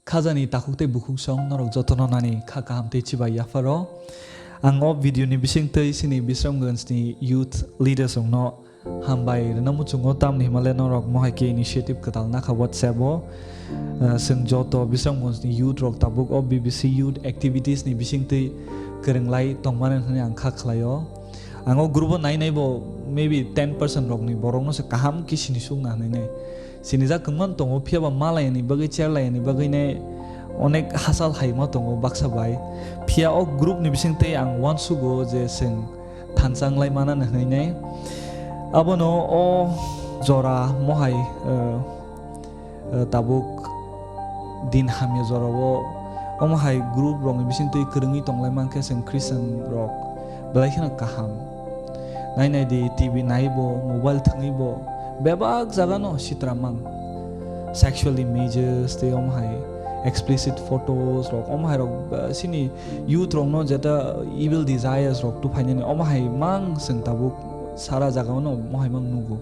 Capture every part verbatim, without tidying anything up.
Khajani takhuk tei bukhuk song norok jotono nani kha kaham tei chibai yapharo. Ang o video ni bisingtwi chini Bisramganj ni youth leaders rokno hambai rwna muchungo, tamni hwnba le norok mohai khe initiative kwtal nakha WhatsApp o. Uh, chwng joto Bisramganj ni youth rok tabuk o B B C youth activities ni bisingtwi kwrwnglai tongmani hwnwi ang kha khlaio. Ang o group o nai nai bo maybe ten percent rokni borokno se kaham khe sini sukna hwnwi nai. Sinijak kwmang tongo, phiya ba ma laiyani bagwi, chair laiyani bagwi ne onek hachal hai ma tongo baksa bai. Phiya o group ni bisingtwi ang uansugo je chwng thansa wnglai manani hwnwi ne. Abono o jora mohai, eh, eh, tabuk din hamya jorao omo hai group rokni bisingtwi kwrwngwi tonglai mankhe chwng Christian rok belai kheno kaham. Nai nai di, T V nai bo, mobile thwngwi bo, bebak jaga no sitra mang. Sexual images tei omo hai explicit photos rok, omo hai rok, uh, chini youth rok no jeta evil desires rok tuphainani, omo hai mang chwng tabuk sara jaga o no omo hai mang nugo.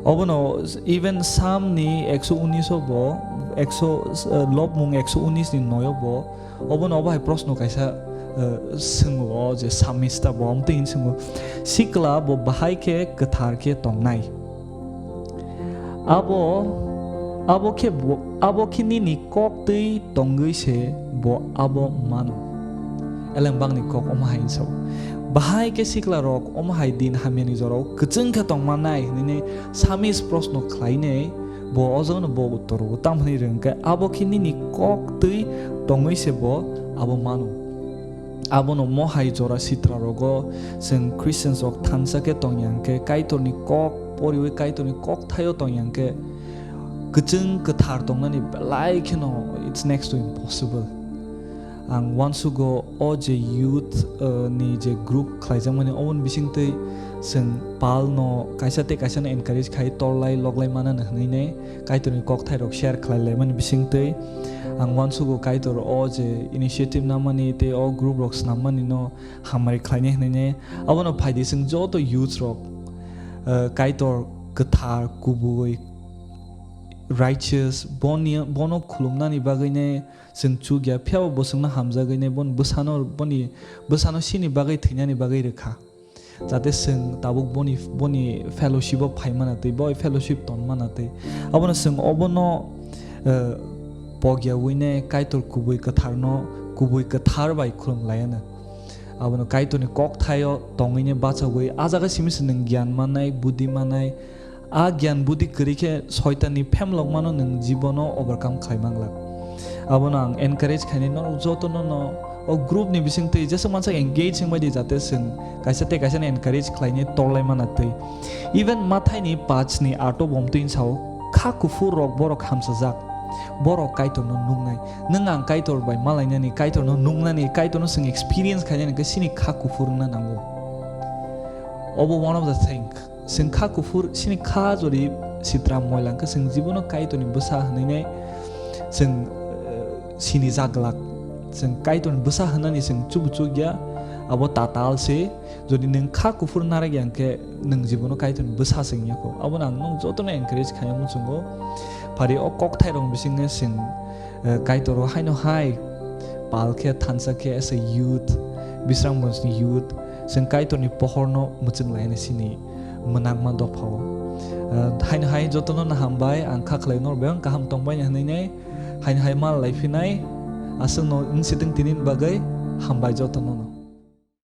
Obono even Psalm ni ekso unis o bo, ekso, uh, lobmung ekso unis ni noi o bo, obono obo hai proshno kaisa, eh, swngo, o je psalmist bo, omo twi hwn swngo, "Sikla bo bahai khe kwthar khe tongnai. Abo, abo khe bo, abo khe nini kok twi tongwi se bo abo mano." Elembakni kok omo hai hwn sao, "Bahai khe sikla rok omo hai din hamyani jorao kwchwng khe tongmannai," hwnwi psalmist proshno khlainai. Bo o jagano bo uttor rwo, tamo hwnwi rwng khe, "Abo khe nini kok twi tongwi se bo abo mano." Abono mo hai jora sitra rogo chwng Christians rok thansa khe tong yang khe, Kaitorni kok poriwi Kaitorni kok thaio tong yang khe, kwchwng kwthar tongnani belai kheno it's next to impossible. Ang uansugo o je youth, uh, ni je group khlaijakmani, oboni bisingtwi chwng pal no kaisa tei kaisa no encourage khai torlai loglai manani hwnwi ne Kaitorni kokthai rok share khlai laimani bisingtwi. Ang uansugo Kaitor o je initiative namani tei o group rok snammani no hamari khlainai hwnwi ne. Abono phaidi chwng joto youth rok, uh, Kaitor kwthar, kubui, righteous, boni, bono khulumnani bagwi ne chwng chuk ya, phiya bo bo chwngno hamjagwi ne bon bwsano, boni bwsano sini bagwi thwinani bagwi rwkha. Jate chwng tabuk boni, boni fellowship o phai mana twi, boi fellowship ton mana twi. Abono chwng obono, eh, pogyaui ne Kaitor kubui kwtharno, kubui kwthar bai khulum laiano. Abono Kaitorni kokthaio tongwi ne bachagwi, a jaga simi se nwng gyan mannai, buddhi mannai, a gyan buddhi kwrwi khe Soitanni phemlokmano nwng jibono overcome khlai manglak. Abono ang encourage khainai norok jotono no o group ni bisingtwi jesa mansa engage wngbai di, jate chwng kaisa tei kaisa no encourage khlainai torlai mana twi. Even Mathaini pach ni ato bomtwi sao, kha kuphur rok borok hamsajak, borok Kaitorno nuknai. Nwng ang Kaitor bai malainani, Kaitorno nuknani, Kaitorno chwng experience khainani khe chini kha kuphur wngna nango. Obo one of the thing. Chwng kha kuphur, chini kha jodi sitra moila hwnkhe chwng jibono Kaitorni bwsa hwnwi nai chwng, eh, sini jaglak. Chwng Kaitorni bwsa hwnani chwng chubu chukya, abo tatal se. Jodi nwng kha kuphur narwk ya hwnkhe nwng jibono Kaitorni bwsa se wngya kho. Abono ang nwng jotono encourage khainai muchungo. Phari o kokthairok bisingo chwng, eh, Kaitoro haino hai pal khe thansa khe as a youth, Bisramganj ni youth, chwng Kaitorni pohorno mwchwng lainai chini mwnakma dophao. Eh, haino hai jotono no hambai, ang kha khlai norok bebak kaham tongbaini hwnwi nai, haino hai mal lai phinai, aswkno wng sitwng tinini bagwi hambai jotono no.